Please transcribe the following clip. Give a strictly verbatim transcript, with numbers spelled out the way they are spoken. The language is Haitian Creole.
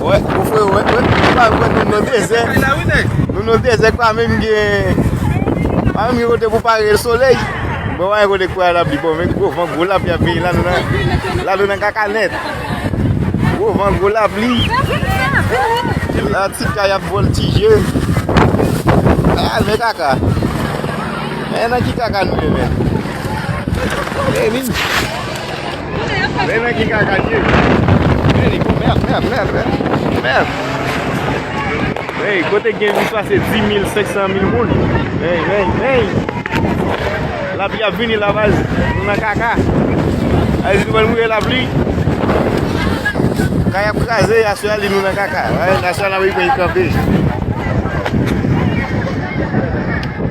Wè, mon frè, wè, wè, pa wè nou nan dezè. Nou nan dezè, pa menm gen, pa menm gen kote pou pare solèy. Bon, pa gen kote pou pare lapli. Bon, men gwo van, gwo lapli ap vini la, nou nan, la nou nan kaka nèt. Gwo van, gwo lapli. La, ti kay ap vòltije. Ah, men kaka. Men nan ki kaka nou ye, men? Ey, men. Men nan ki kaka nou ye? Ey, mèd, mèd, mèd, mèd. Mèd. Ey, kote gen plis pase dis mil, senk san mil moun. Ey, ey, ey. Lapli ap vini la, baz. Nou nan kaka. Ay, nou pral mouri lapli. Kay ap kraze, aswè a li nou nan kaka. Ay, aswè a n ap rive kanpe.